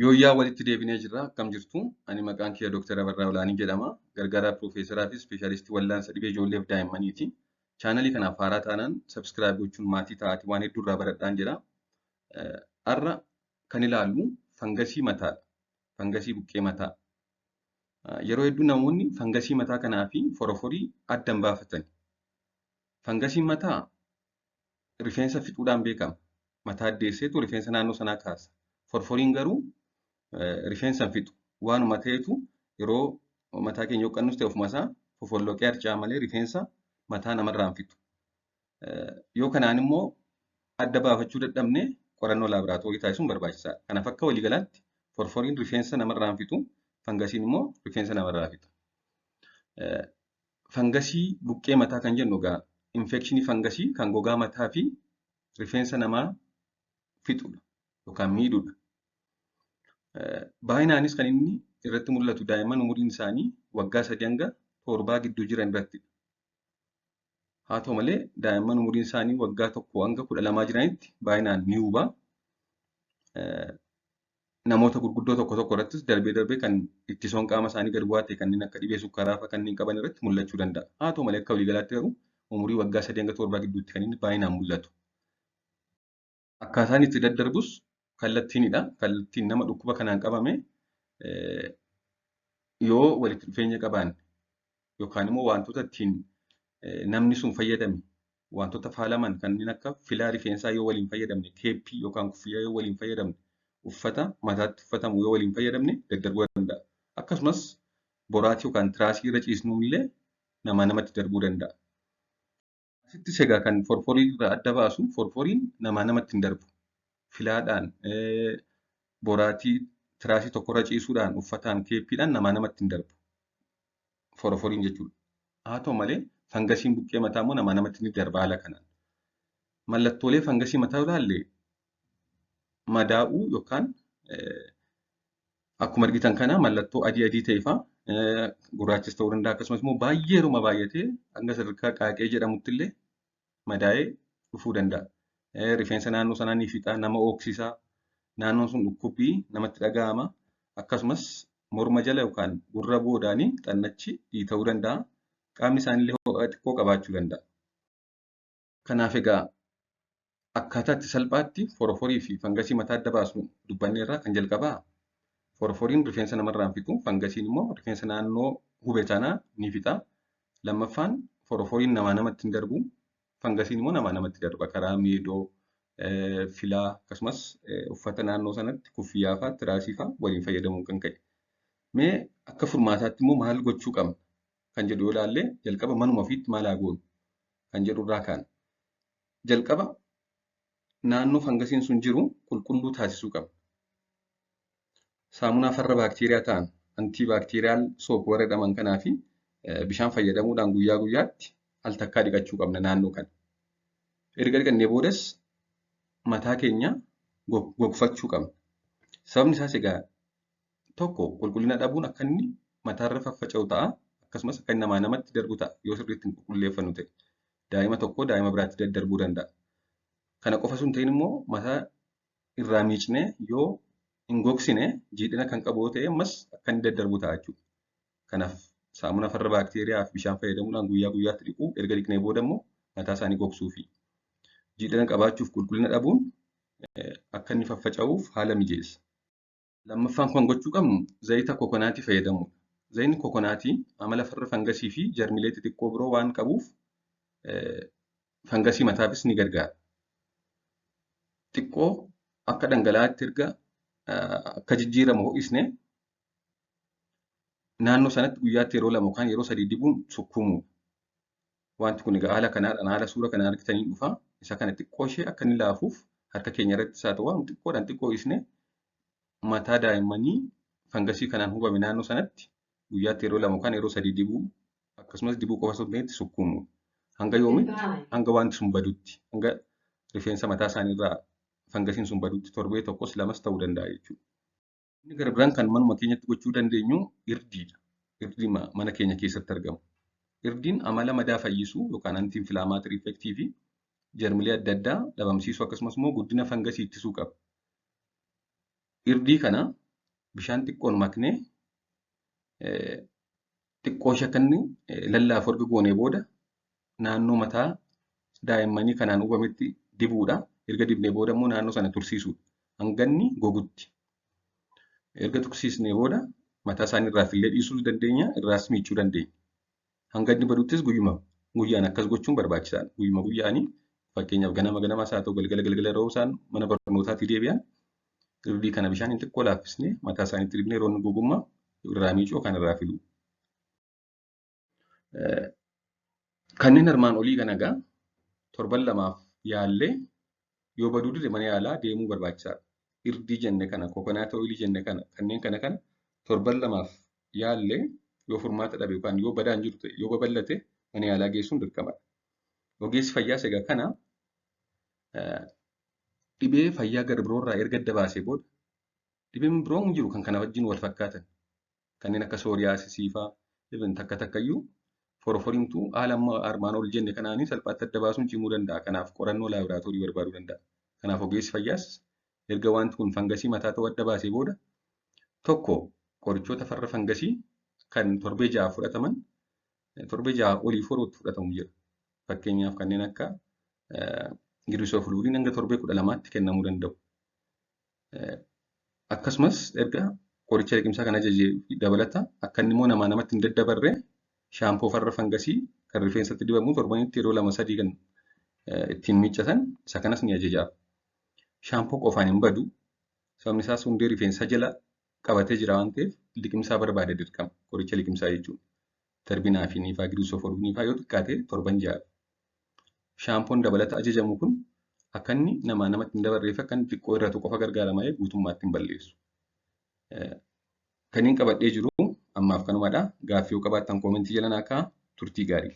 Yooyyaa walitti deebinee jirra. Akkam jirtu? Ani maqaan kiyya Dr. Abarraa Olaanii jedhama. Gargaaraa Piroofeesaraa fi Ispeeshaalistii Wallaansa Dhibee Ijoolleef Daa'immaniiti. Chaanalii kanaaf haaraa taanaan subscribe gochuun maatii ta'aatii waan hedduu irraa baradhaan jedha. Har'a kan ilaallu fangasii mataadha. Fangasii buqqee mataa. Yeroo hedduu namoonni fangasii mataa kanaa fi foroforii adda hin baafatani. Fangasiin mataa rifeensa fixuudhaan beekama. Mataa addeesseetu rifeensa naannoo sanaa kaasa. Forforiin garuu rifeensa hin fixu. Waanuma ta'etu yeroo mataa keenya hooqqannus ta'e ofuma isaa fofolloqee harca'a malee rifeensa mataa namarraa hin fixu. Yoo kanaan immoo adda baafachuu dadhabne qorannoo laaboraatoorii taasisuun barbaachisaadha. Kanaaf akka waliigalaatti forforiin rifeensa namarraa hin fixu, fangasiin immoo rifeensa namarraa fixa. Fangasii buqqee mataa kan jennu egaa infekshinii fangasii kan gogaa mataa fi rifeensa namaa fixudha yookaan miidhudha. Baay'inaanis kan inni irratti mul'atu daa'imman umuriin isaanii waggaa 3 hanga 7 gidduu jiran irrattidha. Haa ta'u malee daa'imman umuriin isaanii waggaa 1 hanga 12 jiranitti baay'inaan ni huba. Namoota gurguddoo tokko tokko irrattis darbee darbee kan ittisoon qaama isaanii gad bu'aa ta'e kanneen akka dhibee sukkaaraa fa'aa kanneen qaban irratti mul'achuu danda'a. Haa ta'u malee akka waliigalaatti garuu umurii waggaa 3 hanga 7 gidduutti kan inni baay'inaan mul'atu. Akkaataan itti daddarbus kallattiinidha. Kallattiin nama dhukkuba kanaan qabame yoo walitti dhufeenya qabaanne yookaan immoo wantoota ittiin namni sun fayyadame wantoota faalaman kanneen akka filaa rifeensaa yoo waliin fayyadamne, keeppii yookaan kuffiyyaa yoo waliin fayyadamne, uffata mataatti uffatamu yoo waliin fayyadamne daddarbuu danda'a. Akkasumas boraatii yookaan tiraasii irra ciisnu illee namaa namatti darbuu danda'a. Asittis egaa kan forforii irraa adda baasu forforiin namaa namatti hin darbu. Filaadhaan, boraatii tiraasii tokkorra ciisuudhaan, uffataan, keeppiidhaan namaa namatti hin darbu. Forforiin jechuudha. Haa ta'u malee fangasiin buqqee mataa immoo namaa namatti ni darba haala kanaan. Mallattoolee fangasii mataa yoo ilaalle madaa'uu yookaan akkuma argitan kana mallattoo adii adii ta'e fa'aa gurraachis ta'uu danda'a akkasumas immoo baay'ee yeruma baay'atee hanga sadarkaa qaaqee jedhamutti illee madaa'ee dhufuu danda'a. Rifeensa naannoo sanaa ni fixa, nama ooksisa, naannoon sun dhukkubbii namatti dhaga'ama. Akkasumas morma jala yookaan gurra boodaanii xannachi dhiita'uu danda'a. Qaamni isaaniillee ho'a xiqqoo qabaachuu danda'a. Kanaaf egaa akkaataa itti salphaatti foroforii fi fangasii mataa adda baasnu dubbanneerraa kan jalqabaa foroforiin rifeensa namarraa hin fixu, fangasiin immoo rifeensa naannoo hube sanaa ni fixa. Lammaffaan foroforiin namaa namatti hin darbu, fangasiin immoo namaa namatti darba karaa meedoo, filaa akkasumas uffata naannoo sanatti kuffiyyaa fa'aa tiraasii fa'aa waliin fayyadamuun kan ka'e. Mee akka furmaataatti immoo maal gochuu qabna kan jedhu yoo ilaalle jalqaba manuma ofiitti maal haa goonu kan jedhu irraa kaana. Jalqaba naannoo fangasiin sun jiru qulqulluu taasisuu qabna. Saamunaa farra baakteeriyaa ta'an antibaakteeriyaal soap warra jedhaman kanaa fi bishaan fayyadamuudhaan guyyaa guyyaatti al takkaa dhiqachuu qabna naannoo kana. Erga dhiqannee boodas mataa keenya gogfachuu qabna. Sababni isaas egaa tokko qulqullina dhabuun akka inni mataarra faffaca'u ta'a. Akkasumas akka inni namaa namatti darbu ta'a yoo sirriitti hin qulqulleeffannu ta'e. Daa'ima tokko daa'ima biraatti daddarbuu danda'a. Kana qofa osoo hin ta'in immoo mataa irraa miicnee yoo hin gogsine jiidhina kan qabu yoo ta'e ammas akka inni daddarbu ta'a jechuudha. Kanaaf saamuna farra baakteeriyaa fi bishaan fayyadamuudhaan guyyaa guyyaatti dhiquu erga dhiqnee booda immoo mataa isaanii gogsuu fi jiidhina qabaachuuf qulqullina dhabuun akka inni faffaca'uuf haala mijeessa. Lammaffaan kan gochuu qabnu zayita kokonaatii fayyadamuudha. Zayitni kokonaatii amala farra fangasii fi jarmilee xixiqqoo biroo waan qabuuf fangasii mataafis ni gargaara. Xiqqoo akka dhangala'aatti erga akka jijjiiramu ho'isne naannoo sanatti guyyaatti yeroo 2 yookaan yeroo 3 dibuun sukkuumuudha. Wanti kun egaa haala kanaadhaan haala suura kanaan argitanii dhufa. Isa kana xiqqoo ishee akka inni laafuuf harka keenya irratti isaa ta'u waan xiqqoodhaan xiqqoo ho'isne mataa daa'immanii fangasii kanaan hubame naannoo sanatti guyyaatti yeroo 2 yookaan yeroo 3 dibuu akkasumas dibuu qofa osoo hin ta'in sukkuumuudha. Hanga yoomitti? Hanga wanti sun badutti, hanga rifeensa mataa isaaniirraa fangasiin sun badutti torbee 1 2 ta'uu danda'a jechuudha. Inni gara biraan kan manuma keenyatti gochuu dandeenyu irdiidha. Irdii mana keenya keessatti argamu. Irdiin amala madaa fayyisuu yookaan anti-inflammatory effectii fi jarmilee adda addaa dhabamsiisuu akkasumas immoo guddina fangasii ittisuu qaba. Irdii kana Bishaan xiqqoon maknee xiqqoo ishee akka inni lallaafu erga goonee booda naannoo mataa daa'immanii kanaan hubametti dibuudha. Erga dibnee booda immoo naannoo sana tursiisuudha. Hanga inni gogutti. Erga tursiisnee booda mataa isaanii irraa fillee dhiisuu dandeenya, irraas miicuu dandeenya. Hanga inni baduttis guyyuma guyyaan akkas gochuun barbaachisaadha. Guyyuma guyyaanii fakkeenyaaf ganama ganamas haa ta'u galgala galgala yeroo isaan mana barnootaatii deebi'an irdii kana bishaan xiqqoo laaffisnee mataa isaaniitti dibnee yeroo inni gogummaa irraa miicuu kan irraa filu. Kanneen armaan olii kana egaa torban lamaaf yaallee yoo baduu dide mana yaalaa deemuu barbaachisaadha. Irdii jenne kana, coconut oilii jenne kana, kanneen kana kana torban lamaaf yaallee yoo furmaata dhabe yookaan yoo badaan jiru ta'e yoo babal'ate mana yaalaa geessuun dirqamadha. Ogeessi fayyaas egaa kana dhibee fayyaa gara biroorraa erga adda baasee booda dhibeen biroon jiru kan kana wajjin wal fakkaatan kanneen akka psoriasisii fa'aa even takka takkayyuu foroforiimtuu haala amma armaan ol jenne kanaanii salphaatti adda baasuun cimuu danda'a. Kanaaf qorannoo laaboraatoorii barbaaduu danda'a. Kanaaf ogeessi fayyaas erga wanti kun fangasii mataa ta'uu adda baasee booda tokko qorichoota farra fangasii kan torbee ja'a fudhataman torbee ja'a olii forootti fudhatamu jira. Fakkeenyaaf kanneen akka griseofulviniin hanga torbee 12tti kennamuu danda'u. Akkasumas erga qoricha liqimsaa kan ajajee dabalata akka inni immoo namaa namatti hin daddabarre shaampoo farra fangasii kan rifeensatti dibamu torbanitti yeroo lama sadii kan ittiin miiccatan isa kanas ni ajajaaf. Shaampoo qofaan hin badu. Sababni isaas hundee rifeensa jala qabatee jira waan ta'eef liqimsaa barbaada dirqama qoricha liqimsaa jechuudha. Terbinafine fa'aa griseofulvin fa'aa yoo xiqqaate torban ja'a. Shaampoon dabalata ajajamu kun akka inni namaa namatti hin dabarree fi akka inni xiqqoo irratu qofa gargaara malee guutummaatti hin balleessu. Kanneen qabadhee jiru ammaaf kanumadha. Gaaffii yoo qabaattan commentii jala naa kaa'aa. Turtii gaarii.